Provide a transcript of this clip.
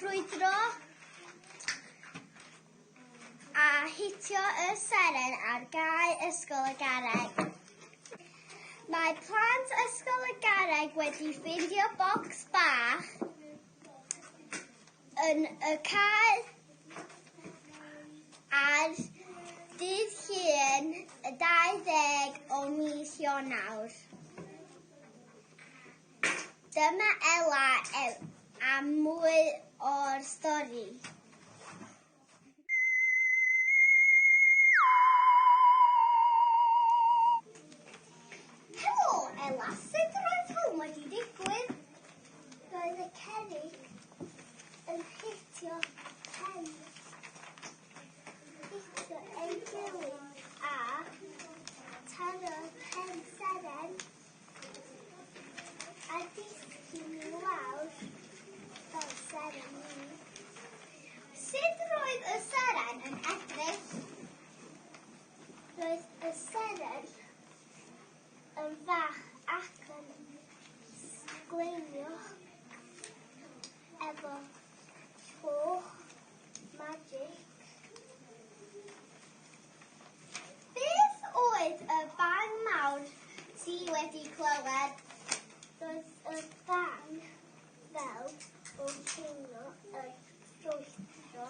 ffrwydro a hitio y seren ar gae Ysgol y Garreg. Mae plant Ysgol y Garreg wedi ffeindio bocs bach yn y cae ar dydd Llun y 20 o mis Ionawr. Dyma Ela a mwy o'r stori. Helo Ela, sut roedd hwn wedi digwydd? Roedd y cerrig yn hitio pen, hitio ei gilydd a taro pen seren a disgyn i lawr fel seren i. Sut roedd y seren yn edrych? Roedd y seren yn fach ac yn sgleinio efo llwch magic. Beth oedd y bang mawr ti wedi clywed? Roedd y bang fel volcano yn ffrwydro.